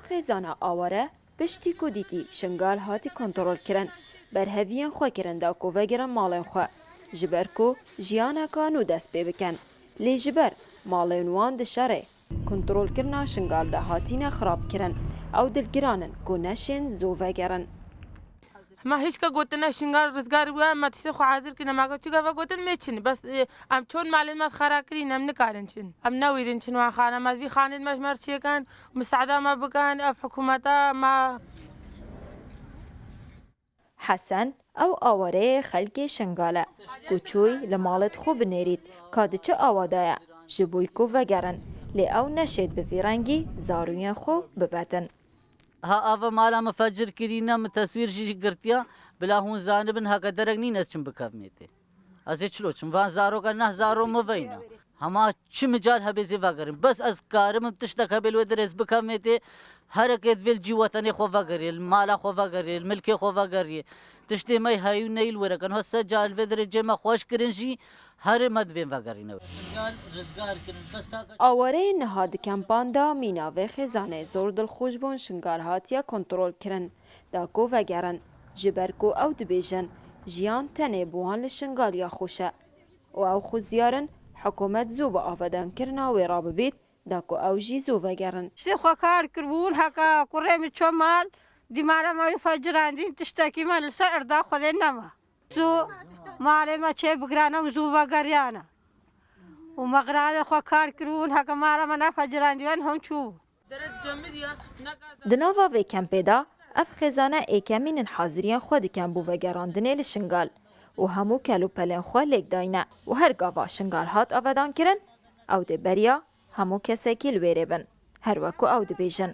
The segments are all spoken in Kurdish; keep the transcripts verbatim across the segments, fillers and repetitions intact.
Xêzana aware piştî ku dîtî Şingal hatî kontrolkirin, berheviyên xwe kirin da ku vegerin malên xwe, ji ber ku jiyaneka nû dest pê bikin. Lê ji ber malên wan di şerê kontrolkirina Şingal de hatine xirabkirin, ew dilgiran in ku neşên zû vegerin. Ma hişka gotine Şingal rizgar bûye, ma tiştê xwe hazir kirine, ma çi gava gotin mê çin. Bes, e, em çond malên me xera kirîn, em nikarin çin. Em newîrin çin wan xane, ma vî xanê me ji me re çêkin, misada me bikin, ev hikûmeta me. Hesen, ew awareyê xelkê Şingal e. Ku çûy li malê xwe binêrît, ka di çi awa de ye, ji bo ku vegerin. Lê ew neşêt bi vî rengî zarûyên xwe bibetin. Ha ava mala min fecir kirîne, min teswîr jî girtiya, bila hûn zanibin heke derek nîne çim bikevmê tê. Ez ê çilo çim, van zaroka neh zaro min veyne. Hema çi mical hebe zê vegerin. Bes ez karim im tiştek hebe li wê derê ez bikevmê tê. Herek ê divê li cî wetenê xwe vegeriyê, li mala xwe vegeriyê, li milkê xwe vegeriyê. Tiştê me heyû neyî li wê re kin. Ha se car li vê derê cê me xweş kirin jî, herê me divên vegerîne. Şingal rizgar kirin. Bes kaka Awareyên niha di kempan de mîna vê xêzanê zor dilxweş bûn Şingal hatiye kontrol kirin, da ku vegerin, ji ber ku ew dibêjin, jiyan tenê bi wan li Şingal ya xweş e û ew xweziyar in hikûmet zû bi avadankirina wê re bibît, da ku ew jî zû vegerin. Ji xwe kar kiribûn, heke kurê min çû mal, dîmara me wî fecirandîn, tiştekî me li ser erda Xwedê nema. Zû malê me çê bigirane û zû vegeriyane. Û me giranê xwe kar kiribûn, heke mala me nefecirandiye, hûn çû. Di nava vê kempê de ev xêzane êkemîn in haziriyên xwe dikin bo vegerandinê li Şingal û hemû kelûpelên xwe lêk dayne û her gava Şingal hat avedankirin, ew dê beriya hemû kesekî li wêrê bin. Her weku ew dibêjin.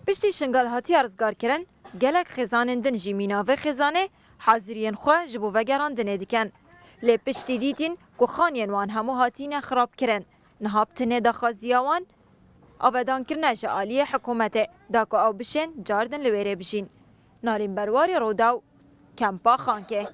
Piştî Şingal hatiye rizgarkirin, gelek xêzanên din jî mîna vê xêzanê haziriyên xwe ji bo vegerandinê dikin. Lê piştî dîtîn ku xaniyên wan hemû hatîne xirabkirin, niha bi tinê daxwaziya wan avedankirine ji aliyê hikûmetê, da ku ew bişên cardin li wêrê bijîn. Nalîn Berwarî, Rûdaw, Kempa Xankê.